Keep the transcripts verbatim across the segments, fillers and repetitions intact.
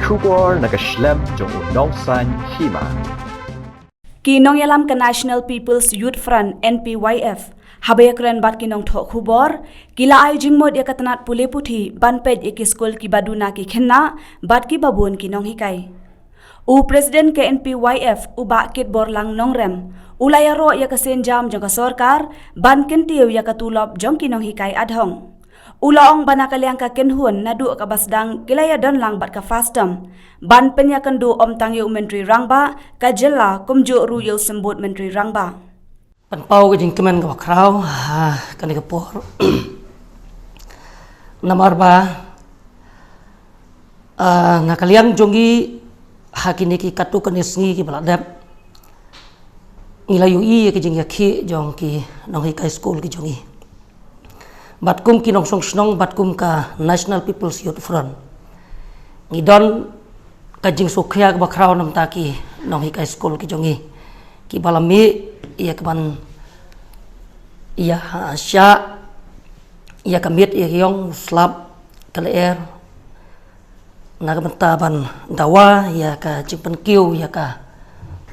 Khubor na ka shlem jong u nongsan hima. Ki nongïalam ka National People's Youth Front, N P Y F, haba ïakren bad ki nongthoh khubor, ki la ai jingmut ïa ka tnat pule puthi ban peit ïa ki skul kiba duna ki khynnah bad kiba bun ki nonghikai. U President ka N P Y F, u Bah Kitborlang Nongrem, u la ïaroh ïa ka sienjam jong ka sorkar ban kyntiew ïa ka tulop jong ki nonghikai adhong. U la ong ba na ka liang ka kynhun naduh kaba sdang ki la ïadon lang bad ka FASTOM ban pynïakynduh ym tang ïa u Myntri Rangbah ka jylla kumjuh ruh ïa u Symbud Myntri Rangbah. Pynpaw ka jingkmen kaba khraw ha kane ka por. Namar ba, ah, na ka liang jong ngi ha kine ki katto katne sngi kiba la dep, ngi la ïohi ïa ka jingïakhih jong ki nonghikai skul ki jong ngi. Bad kum ki nongshong shnong bad kum ka National People's Youth Front, ngi don ka jingsngewkhia kaba khraw namar ki nonghikai skul ki jong ngi kiba la mih ïa kaban ïa, ha, shah ïa ka miet ïa ka ïong, slap, ka lyer, na ka bynta ban dawa ïa ka jingpynkiew ïa ka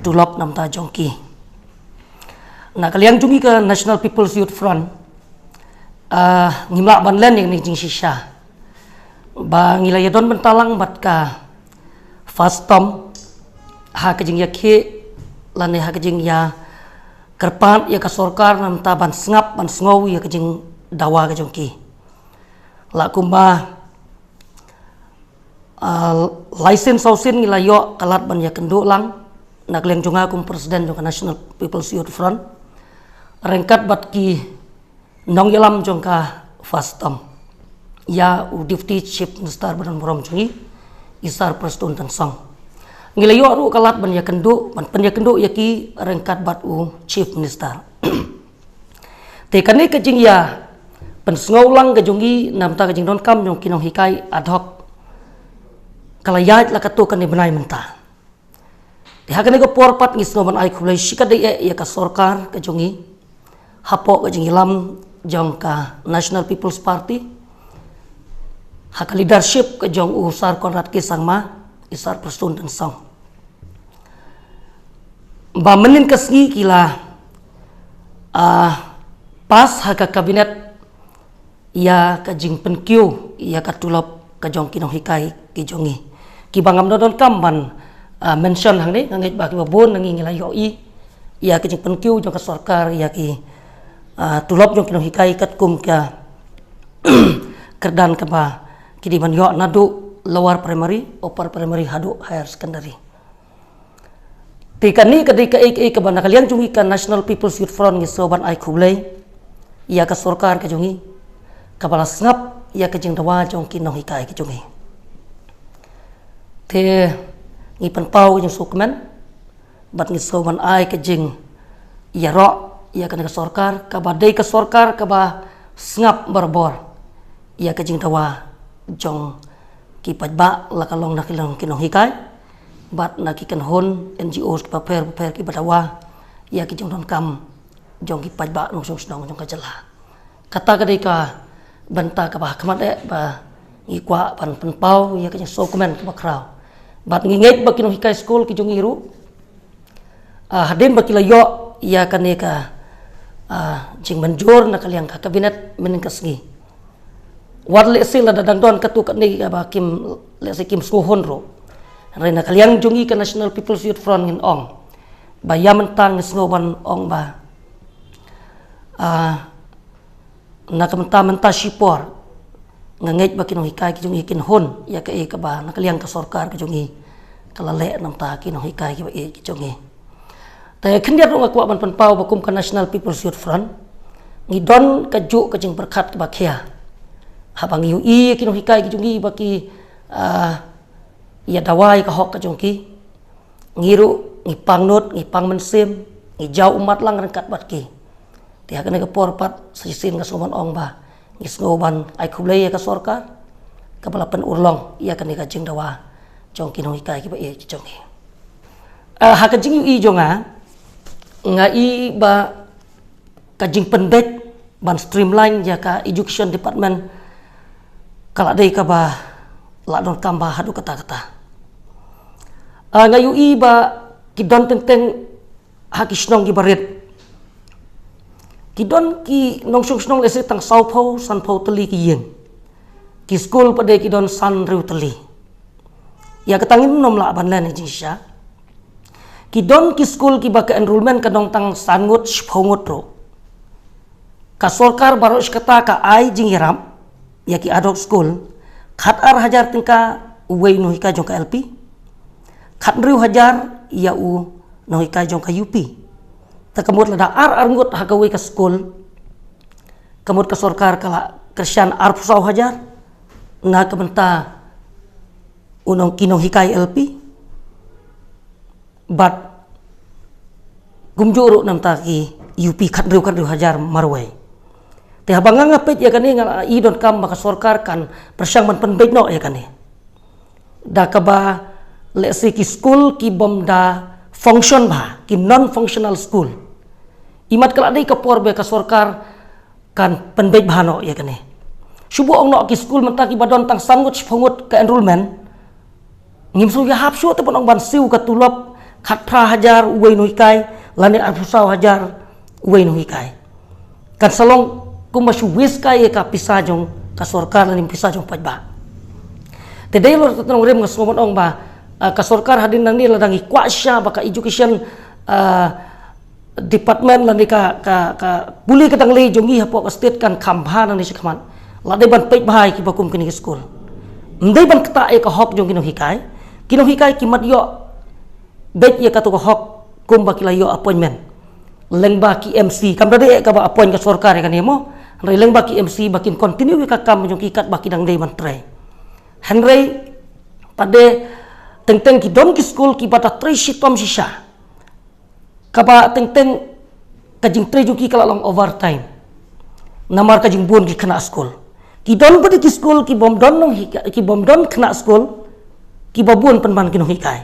tulop namar jong ki. Na ka liang jong ngi ka National People's Youth Front, ah, ngim lah ban len ïa kane ka jingshisha ba ngi la ïadon bynta lang bad ka FASTOM ha ka jingïakhih lane ha ka jingïakyrpad ïa ka sorkar namar ban sngap ban sngew ïa ka jingdawa ka jong ki. La kumba, ah, lai sien saw sien ngi la ïoh ka lad ban ïakynduh lang na ka liang jong nga kum President jong ka National People's Youth Front ryngkat bad ki nongïalam jong ka FASTOM, ïa u Deputy Chief Minister ba don burom jong ngi, i Sir Prestone Tynsong. Ngi la ïoh ruh ka lad ban ïakynduh, ban pynïakynduh ïa ki ryngkat bad u Chief Minister. Te kane ka jingïapynsngew lang ka jong ngi namar ka jingdonkam jong ki nonghikai ad hoc ka la ïaid la katto katne bnai mynta. Te ha kane ka por pat ngi sngew ban ai khublei shikatdei ïa ka sorkar ka jong ngi hapoh ka jingïalam jong ka National People's Party ha ka leadership ka jong u Sir Conrad K Sangma, i Sir Prestone Tynsong. Ba mynhynnin ka sngi ki la, ah, pass ha ka cabinet ïa ka jingpynkiew ïa ka tulop ka jong ki nonghikai ki jong ngi. Kiba ngam donkam ban, ah, mention hangne, nga ngeit ba kiba bun na ngi ngi la ïohi ïa ka jingpynkiew jong ka sorkar ïa ki, ah, tulop jong ki nonghikai katkum ka kyrdan kaba ki dei ban ïoh naduh lower primary, upper primary haduh higher secondary. Te kane ka dei kaei kaei kaba na ka liang jong ngi ka National People's Youth Front ngi sngew ban ai khublei ïa ka sorkar ka jong ngi kaba la sngap ïa ka jingdawa jong ki nonghikai ka jong ngi. Te ngi pynpaw ka jingsngewkmen bad ngi sngew ban ai ka jingïaroh ïa kane ka sorkar kaba dei ka sorkar kaba sngap barabor ïa ka jingdawa jong ki paidbah, la ka long na ki long ki nonghikai bad na ki kynhun N G Os kiba pher bapher kiba dawa ïa ki jingdonkam jong ki paidbah nongshong shnong jong ka jylla. Kata ka dei ka bynta kaba ha khmat eh ba ngi kwah ban pynpaw ïa ka jingsngewkmen kaba khraw. Bad ngi ngeit ba ki nonghikai skul ki jong ngi ruh, ah, hadien ba ki la ïoh ïa kane ka, ah, jingmynjur na ka liang ka cabinet mynhynnin ka sngi, wat lehse lada dang don katto katne kaba kim, lehse kim sngewhun ruh, hynrei na ka liang jong ngi ka National People's Youth Front ngin ong ba ïa mynta ngi sngew ban ong ba, ah, na ka mynta mynta shipor nga ngeit ba ki nonghikai ki jong ngi kin hun ïa kaei kaba na ka liang ka sorkar ka jong ngi ka la leh namar ki nonghikai kiba ïeit ki jong ngi. Te khyndiat ruh nga kwah ban pynpaw ba kum ka National People's Youth Front ngi don kajuh ka jingpyrkhat kaba khia haba ngi ïohi ïa ki nonghikai ki jong ngi ba ki, ah, ïa dawa ïa ka hok ka jong ki. Ngi ruh ngi pang nud, ngi pang mynsiem, ngi jaw ummat lang ryngkat bad ki. Te ha kane ka por pat sa shisien nga sngew ban ong ba ngi sngew ban ai khublei ïa ka sorkar kaba la pynurlong ïa kane ka jingdawa jong ki nonghikai kiba ïeit ki jong ngi. Ah, ha ka jingïohi jong nga, nga i ba ka jingpynbeit ban streamline ïa ka education department ka la dei kaba la donkam bha haduh katta katta. Ah, nga ïohi ba ki don teng teng ha ki shnong ki barit. Ki don ki nongshong shnong lehse tang saw phew, san phew tylli ki ïing. Ki skul pat de ki don san hynriew tylli. Ïa kata ngim nym lah ban len jingshisha. Ki don ki skul kiba ka enrollment ka don tang san ngut, shiphew ngut ruh. Ka sorkar baroh shi katta ka ai jingïarap ïa ki ad hoc skul, khat ar hajar tyngka uwei u nonghikai jong ka L P, khat hynriew hajar ïa u nonghikai jong ka U P. Te ka mut lada ar ar ngut ha kawei ka skul, ka mut ka sorkar ka la kyrshan arphew saw hajar na ka bynta u nong, ki nonghikai L P. Bad kumjuh ruh na ka bynta ki U P, khat hynriew, khat hynriew hajar marwei. Te haba nga nga peit ïa kane nga i donkam ba ka sorkar kan pyrshang ban pynbeit noh ïa kane. Da kaba lehse ki skul kibym da function bha, ki non functional school. Imat ka la dei ka por ba ka sorkar kan pynbeit bha noh ïa kane. Shu buh ong noh ki skul mynta kiba don tang san ngut, shiphew ngut ka enrollment, ngim shu ïahap shuh te ban ong ban siew ka tulop khatphra hajar uwei u nonghikai lane arphew saw hajar uwei u nonghikai. Kan sa long kumba shu waste kai ïa ka pisa jong ka sorkar lane pisa jong paidbah. Te dei halor kata ka nongrim nga sngew ban ong ba, ah, ka sorkar hadien nangne lada ngi kwah shisha ba ka education, ah, department lane ka, ka, ka pule ka dang lei jong ngi hapoh ka state kan kham bha nangne shakhmat, la dei ban peit bha ïa kiba kum kine ki skul. Ym dei ban ktah ïa ka hok jong ki nonghikai. Ki nonghikai ki mat ïoh beit ïa kato ka hok kumba ki la ïoh appointment lyngba ki M C. Kam da dei kaba appoint ka sorkar ïa kane mo, hynrei lyngba ki M C ba kin continue ïa ka kam jong ki katba ki dang dei ban trei. Hynrei pat de teng teng ki don ki skul kiba da trei shitom shisha. Kaba teng teng ka jingtrei jong ki ka la long overtime. Namar ka jingbun ki khynnah skul. Ki don pat de ki skul kibym don nonghikai, kibym don khynnah skul kiba bun pynban ki nonghikai.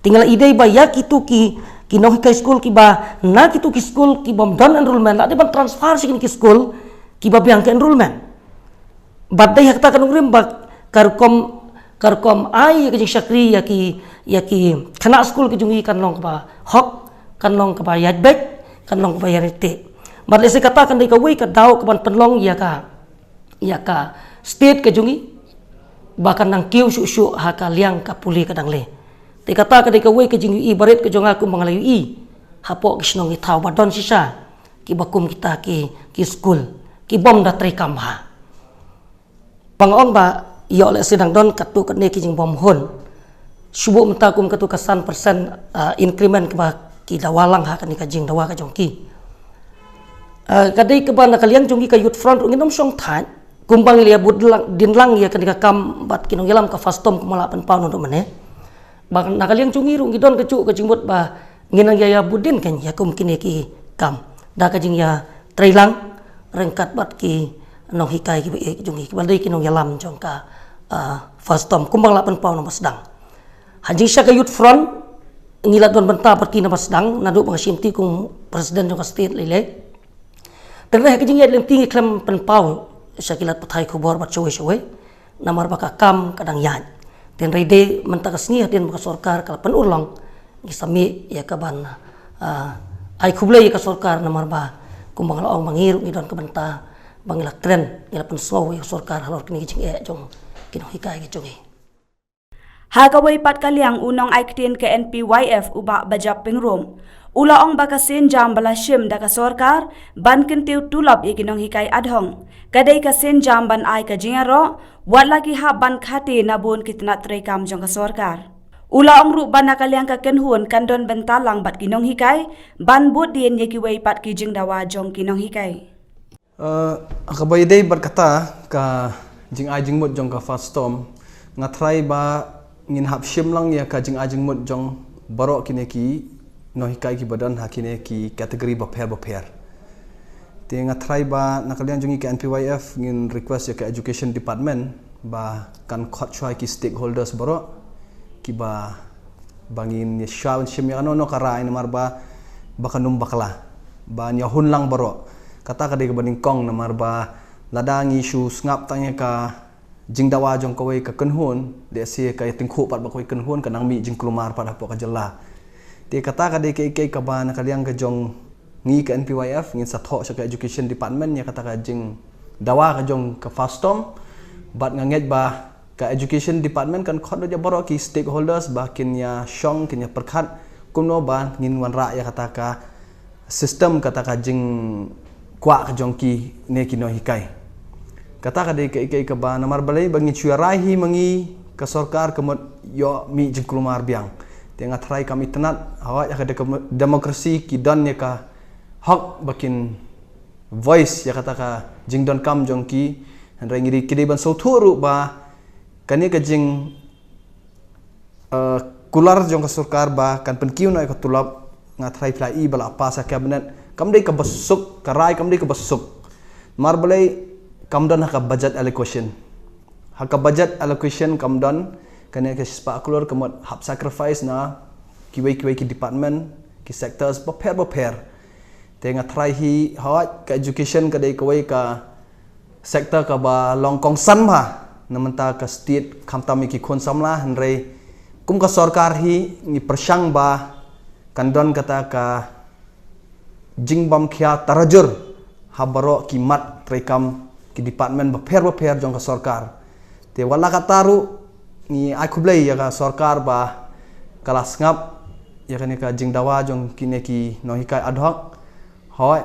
Te nga la i dei ba ïa kito ki, ki nonghikai skul kiba na kito ki skul kibym don enrollment la dei ban transfer sha kine ki skul kiba biang ka enrollment. Bad dei ha kata ka nongrim ba ka rukom, ka rukom ai ïa ka jingshakri ïa ki, ïa ki khynnah skul ka jong ngi kan long kaba hok, kan long kaba ïaid beit, kan long kaba ïaid teh. Bad lehse kata kan dei kawei ka daw kaban pynlong ïa ka, ïa ka state ka jong ngi ba kan nang kiew shuh shuh ha ka liang ka pule ka dang lei. Te kata ka dei kawei ka jingïohi barit ka jong nga kumba nga la ïohi hapoh ki shnong ki thaw ba don shisha kiba kum kita ki, ki skul kibym da trei kam bha. Ba nga ong ba ïoh lehse dang don katto katne ki jingbymhun. Shu buh mynta kum katto ka san percent, ah, increment kaba ki dawa lang ha kane ka jingdawa ka jong ki. Ah, ka dei kaba na ka liang jong ki ka Youth Front ruh ngin ym shong thait. Kumba ngi la ïa bud lang, dien lang ïa kane ka kam bad ki nongïalam ka FASTOM kumba la pynpaw naduh mynne. Ba na ka liang jong ngi ruh ngi don kajuh ka jingmut ba ngin nang ïa, ïa bud dien kan ïa kum kine ki kam da ka jingïatreilang ryngkat bad ki nonghikai kiba ïeit jong ngi kiba dei ki nongïalam jong ka, ah, FASTOM kumba la pynpaw na ba sdang. Ha jingshisha ka Youth Front ngi la don bynta bad ki na ba sdang naduh ba nga shim ti kum president jong ka state lei lei. Te hynrei ha ka jingïaid lynti ngi khlem pynpaw sha ki lad pathai khubor bad shawei shawei namar ba ka kam ka dang ïaid. Te hynrei dei mynta ka sngi hadien ba ka sorkar ka la pynurlong ngi sa mih ïa kaban, ah, ai khublei ïa ka sorkar namar ba kumba nga la ong ba ngi ruh ngi don ka bynta ba ngi la kren, ngi la pynsngew ïa ka sorkar halor kine ki jingeh jong ki nonghikai ki jong ngi. Ha kawei pat ka liang u nongai ktien ka N P Y F u Bah Bajap Pyngrope u la ong ba ka sienjam ba la shim da ka sorkar ban kyntiew tulop ïa ki nonghikai adhong ka dei ka sienjam ban ai ka jingïaroh wat la ki hap ban khate na bun ki tnat treikam jong ka sorkar. U la ong ruh ba na ka liang ka kynhun kan don bynta lang bad ki nonghikai ban bud dien ïa kiwei pat ki jingdawa jong ki nonghikai. Eh, kaba ïadei bad kata ka jingai jingmut jong ka FASTOM, nga tharai ba ngin hap shim lang ïa ka jingai jingmut jong baroh kine ki nonghikai kiba don ha kine ki category bapher bapher. Te nga tharai ba na ka liang jong ngi ka N P Y F ngin request ïa ka Education Department ba kan khot shuwa ki stakeholders baroh kiba ba ngin ïa shuwa ban shim ïa kano kano ka rai namar ba ba kan ym bakla ban ïa hun lang baroh. Kata ka dei kaba nyngkong namar ba lada ngi shu sngap tang ïa ka jingdawa jong kawei ka kynhun, lehse ka ïatyngkhuh pat bad kawei ka kynhun, ka nang mih jingkulmar pat hapoh ka jylla. Te kata ka dei kaei kaei kaba na ka liang ka jong ngi ka N P Y F ngin sa thoh sha ka education department ïa kata ka jingdawa ka jong ka FASTOM. Bad nga ngeit ba ka education department kan khot lut ïa baroh ki stakeholders ba kin ïa shong, kin ïa pyrkhat kumno ba ngin wanrah ïa kata ka system, kata ka jingkwah ka jong kine ki nonghikai. Kata ka dei kaei kaei kaba namar balei ba ngin shu rai hi ma ngi, ka sorkar ka mut ïoh mih jingkulmar biang. Te nga tharai kam itynnad, hawai ha ka de-, demokrasi ki don ïa ka hok ba kin voice ïa kata ka jingdonkam jong ki. Hynrei ngi dei, ki dei ban sngewthuh ruh ba kane ka jing, eh, kular jong ka sorkar ba kan pynkiew noh ïa ka tulop, nga tharai phi la i ba la pass ha cabinet, kam dei kaba suk, ka rai kam dei kaba suk. Namar balei? Kam don ha ka budget allocation. Ha ka budget allocation kam don, kane ka shispah klur ka mut hap sacrifice na kiwei kiwei ki department, ki sectors bapher bapher. Te nga tharai hi, hawai ka education ka dei kawei ka sector kaba long kongsan bha na bynta ka state, khamtam ïa ki khun samla. Hynrei kum ka sorkar hi ngi pyrshang ba kan don kata ka jingbam khia tarajur ha baroh ki mat treikam, ki department bapher bapher jong ka sorkar. Te wat la katta ruh ngi ai khublei ïa ka sorkar ba ka la sngap ïa kane ka jingdawa jong kine ki nonghikai ad hoc. Hoi,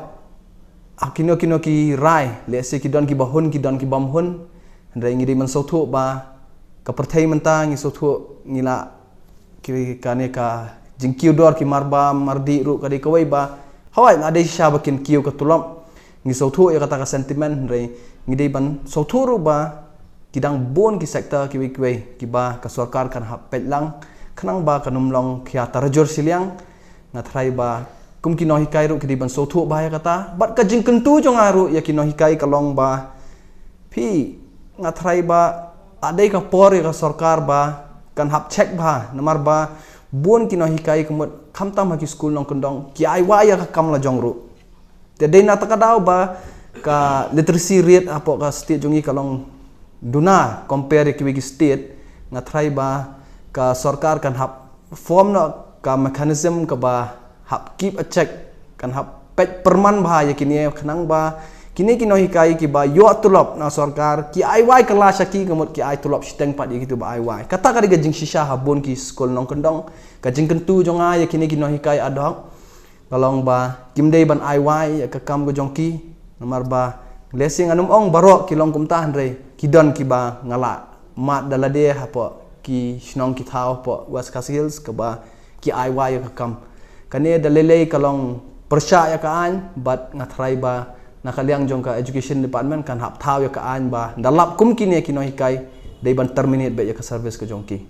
ha kino kino ki rai, lehse ki don kiba hun, ki don kibym hun. Hynrei ngi dei ban sngewthuh ba ka pyrthei mynta, ngi sngewthuh, ngi la, ki, kane ka jingkiew dor ki marbam mardih ruh ka dei kawei ba, hawai, la dei shisha ba kin kiew ka tulop. Ngi sngewthuh ïa kata ka sentiment, hynrei ngi dei ban sngewthuh ruh ba ki dang bun ki sector kiwei kiwei kiba ka sorkar kan hap peit lang khnang ba kan ym long khia tarajur shiliang. Nga tharai ba kum ki nonghikai ruh ki dei ban sngewthuh bha ïa kata. Bad ka jingkyntu jong nga ruh ïa ki nonghikai ka long ba, phi, nga tharai ba la dei ka por ïa ka sorkar ba kan hap check bha, namar ba bun ki nonghikai ka mut khamtam ha ki skul nongkyndong ki ai wai ïa ka kam la jong ruh. Te dei na kata ka daw ba ka literacy rate hapoh ka state jong ngi ka long duna compare ïa kiwei ki state. Nga tharai ba ka sorkar kan hap form noh ka mechanism kaba hap keep a check, kan hap peit pyrman bha ïa kine khnang ba kine ki nonghikai kiba ïoh tulop na sorkar ki ai wai kylla sha ki, ka mut ki ai tulop shiteng pat ïa kito ba ai wai. Kata ka dei ka jingshisha ha bun ki skul nongkyndong. Ka jingkyntu jong nga ïa kine ki nonghikai ad hoc ka long ba kim dei ban ai wai ïa ka kam ka jong ki. Namar ba lehse ngan ym ong baroh ki long kumta, hynrei ki don kiba nga la mad da lade hapoh ki shnong ki thaw hapoh West Khasi Hills kaba ki ai wai ïa ka kam. Kane da lei lei ka long pyrshah ïa ka aiñ, bad nga tharai ba na ka liang jong ka education department kan hap thaw ïa ka aiñ ba da lap kum kine ki nonghikai dei ban terminate beit ïa ka service ka jong ki.